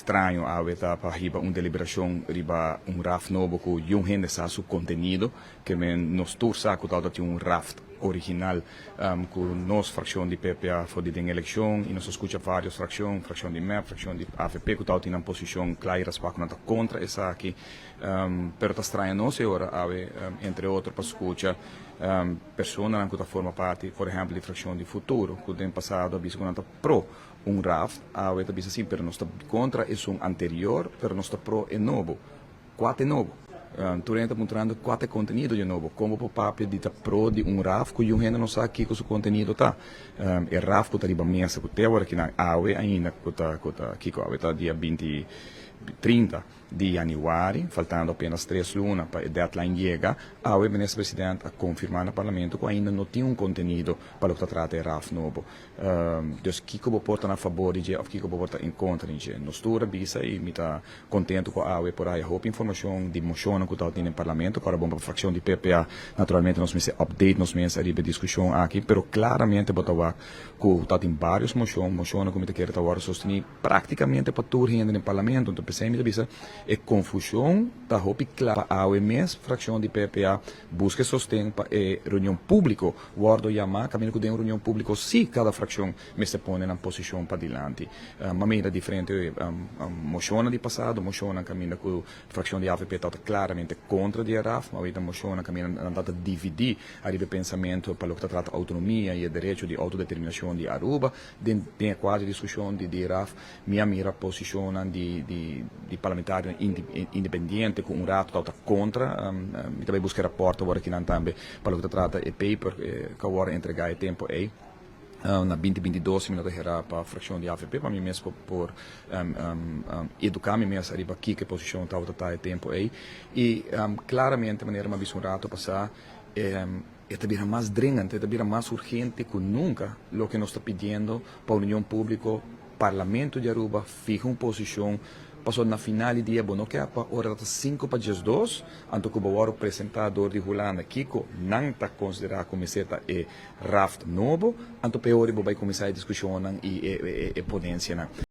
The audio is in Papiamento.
straño awe ta pa hiba un deliberashon riba un RAft nobo ku niun hende sa su kontenido, ke men nos tur sa ku tabata tin un RAft original ku nos frakshon di PPA for di den elekshon i nos a skucha vários frakshon, frakshon di mep, frakshon di avp ku tabata tin nan posishon kla i raspá ku nan ta kontra esaki. Pero ta straña nos e ora awe entre otro pa skucha personanan ku ta forma parti por ehèmpel di frakshon di Futuro ku den pasado a bisa ku nan ta pro un RAft, awe ta bisa si pero nos ta kontra esun anterior pero nos ta pro e nobo. Kua ta e nobo? Tur hende ta puntrando kua ta e kontenido di e nobo. Kon bo por papia di ta pro di un RAft ku yun hende no sa kiko su kontenido ta? E RAft ku ta riba mesa ku te awor akinan awe ainda ku ta ku ta kiko awe ta dia binti 30 di yanüari, faltando apenas 3 luna pa e deadline yega, awe minister president a konfirmá na parlamento ku ainda no tin un kontenido pa loke ta trata e RAft nobo. Dus kiko bo por ta na fabor di dje òf kiko bo por ta en kontra di dje? Nos tur a bisa i mi ta kontentu ku awe por haya hopi informashon di moshonnan ku tabatin den parlamento, ku ora bon pa frakshon di PPA naturalmente nos mester update nos mes ariba e diskushon aki, pero klaramente bo ta wak ku tabatin vários moshon, moshonnan ku mi ta kere ta wòrdu sostení práktikamente pa tur hende den parlamento. Enton p'esei mi ta bisa e konfushon ta hopi kla pa awe mes frakshon di PPA buska e sosten pa e reunion públiko wòrdu yamá, kaminda ku den un reunion públiko sí kada frakshon mester pone nan posishon padilanti. M'a mira diferente moshonnan di pasado, moshonnan kaminda ku frakshon di avp tabata klaramente kontra di e RAft, ma awor moshonnan kaminda nan tabata dividí ariba e pensamentu pa loke ta trata outonomia i e derecho di outodeterminashon di Aruba. Den e kuadro di diskushon di RAft mi a mira posishonnan di parlamentarionan independiente ku un ratu tabata kontra. Mi ta bai buska e rapòrt awor akinan tambe pa loke ta trata e paper ku a wòrdu entregá e tempu ei na 2022, si mi no ta hera, pa frakshon di avp, pa mi mes por eduká mi mes ariba kiko e posishon tabata ta e tempu ei. I klaramente, manera mi a bisa un ratu pasá, e ta bira mas dringend, e ta bira mas urgente ku nunka loke nos ta pidiendo pa reunion públiko, Parlamento di Aruba fiha un posishon, pasobra na final di dia bo no ke pa ora ta 11:55 anto ku bo wòrdu presentá dor di Hulanda kiko nan ta konsiderá ku mester ta e RAft nobo, anto peor bo bai kuminsá e diskushonnan i e ponensianan.